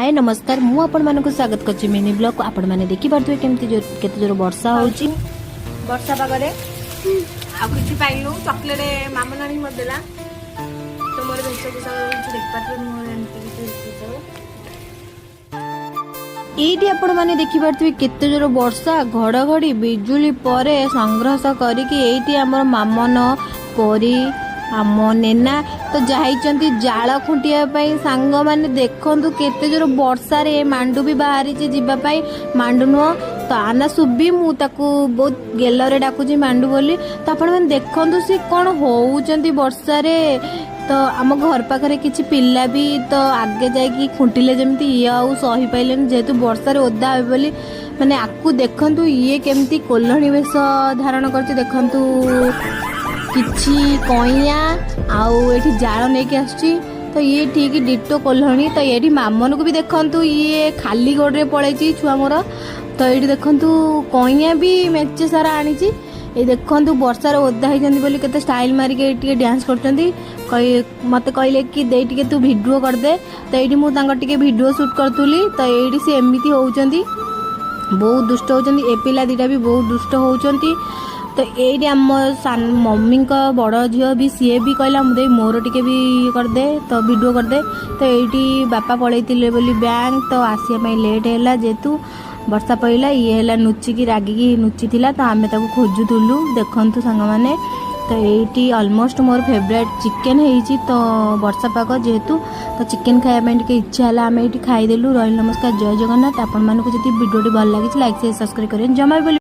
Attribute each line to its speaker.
Speaker 1: ହାଏ, ନମସ୍କାର। ମୁଁ ଆପଣମାନଙ୍କୁ ସ୍ୱାଗତ କରୁଛି ମିନି ବ୍ଲଗ୍। ଆପଣମାନେ ଦେଖିପାରୁଥିବେ କେମିତି କେତେ ଜୋର ବର୍ଷା ହେଉଛି।
Speaker 2: ବର୍ଷା ପାଗରେ ଆଉ କିଛି ପାଇଲୁ, ଚକୋଲେଟ୍ ମାମା ଆଣିକି ମୋତେ ଦେଲା। ତ ମୋର ବେଶଭୂଷା କିଛି ଦେଖିପାରୁଥିବେ, ମୁଁ ଏମିତି କିଛି ବେଶଭୂଷା।
Speaker 1: ଏଇଠି ଆପଣମାନେ ଦେଖିପାରୁଥିବେ କେତେ ଜୋର ବର୍ଷା, ଘଡ଼ଘଡ଼ି ବିଜୁଳି ପରେ ସଂଘର୍ଷ କରିକି ଏଇଠି ଆମର ମାମନ ପରି, ଆମ ନେନା ତ ଯାଇଛନ୍ତି ଜାଳ ଖୁଣ୍ଟିବା ପାଇଁ। ସାଙ୍ଗମାନେ, ଦେଖନ୍ତୁ କେତେ ଜୋର ବର୍ଷାରେ ମାଣ୍ଡୁ ବି ବାହାରିଛି ଯିବା ପାଇଁ। ମାଣ୍ଡୁ ନୁହଁ ତ ଆନା ସୁବି, ମୁଁ ତାକୁ ବହୁତ ଗେଲରେ ଡାକୁଛି ମାଣ୍ଡୁ ବୋଲି। ତ ଆପଣମାନେ ଦେଖନ୍ତୁ ସେ କ'ଣ ହଉଛନ୍ତି ବର୍ଷାରେ। ତ ଆମ ଘର ପାଖରେ କିଛି ପିଲା ବି ତ ଆଗେ ଯାଇକି ଖୁଣ୍ଟିଲେ ଯେମିତି, ଇଏ ଆଉ ସହିପାଇଲେନି ଯେହେତୁ ବର୍ଷାରେ ଓଦା ହେବେ ବୋଲି। ମାନେ ଆକୁ ଦେଖନ୍ତୁ, ଇଏ କେମିତି କୋଲଣୀ ବେଶ ଧାରଣ କରିଛି ଦେଖନ୍ତୁ। କିଛି କଇଁଆ ଆଉ ଏଠି ଜାଳ ନେଇକି ଆସୁଛି, ତ ଇଏ ଠିକ ଡିଟୋ କୋଲ୍ହଣୀ। ତ ଏଇଠି ମାମନକୁ ବି ଦେଖନ୍ତୁ, ଇଏ ଖାଲି ଗୋଡ଼ରେ ପଳେଇଛି ଛୁଆ ମୋର। ତ ଏଇଠି ଦେଖନ୍ତୁ, କଇଁଆ ବି ମେଞ୍ଚେ ସାରା ଆଣିଛି। ଏଇ ଦେଖନ୍ତୁ, ବର୍ଷାରେ ଓଦା ହେଇଛନ୍ତି ବୋଲି କେତେ ଷ୍ଟାଇଲ ମାରିକି ଏଇଠି ଟିକେ ଡ୍ୟାନ୍ସ କରୁଛନ୍ତି। ମତେ କହିଲେ କି ଦେଇ, ଟିକେ ତୁ ଭିଡ଼ିଓ କରିଦେ। ତ ଏଇଠି ମୁଁ ତାଙ୍କର ଟିକେ ଭିଡ଼ିଓ ସୁଟ୍ କରୁଥିଲି। ତ ଏଇଠି ସେ ଏମିତି ହଉଛନ୍ତି, ବହୁତ ଦୁଷ୍ଟ ହଉଛନ୍ତି। ଏ ପିଲା ଦିଟା ବି ବହୁତ ଦୁଷ୍ଟ ହଉଛନ୍ତି। ତ ଏଇଠି ଆମ ସାନ ମମିଙ୍କ ବଡ଼ ଝିଅ ବି, ସିଏ ବି କହିଲା, ମୁଁ ଦେଇ, ମୋର ଟିକେ ବି ଇଏ କରିଦେ, ତ ଭିଡ଼ିଓ କରିଦେ। ତ ଏଇଠି ବାପା ପଳେଇଥିଲେ ବୋଲି ବ୍ୟାଙ୍କ, ତ ଆସିବା ପାଇଁ ଲେଟ୍ ହେଲା ଯେହେତୁ ବର୍ଷା ପଡ଼ିଲା। ଇଏ ହେଲା ନୁଚିକି, ରାଗିକି ନୁଚିଥିଲା, ତ ଆମେ ତାକୁ ଖୋଜୁଥିଲୁ। ଦେଖନ୍ତୁ ସାଙ୍ଗମାନେ, ତ ଏଇଠି ଅଲମୋଷ୍ଟ ମୋର ଫେଭରାଇଟ୍ ଚିକେନ୍ ହେଇଛି। ତ ବର୍ଷା ପାଗ ଯେହେତୁ, ତ ଚିକେନ୍ ଖାଇବା ପାଇଁ ଟିକେ ଇଚ୍ଛା ହେଲା, ଆମେ ଏଇଠି ଖାଇଦେଲୁ। ରହିଲି, ନମସ୍କାର, ଜୟ ଜଗନ୍ନାଥ। ଆପଣମାନଙ୍କୁ ଯଦି ଭିଡ଼ିଓଟି ଭଲ ଲାଗିଛି, ଲାଇକ୍, ସେୟାର, ସବସ୍କ୍ରାଇବ୍ କରିବେ ଜମା ବି ଭୁଲିବେନି।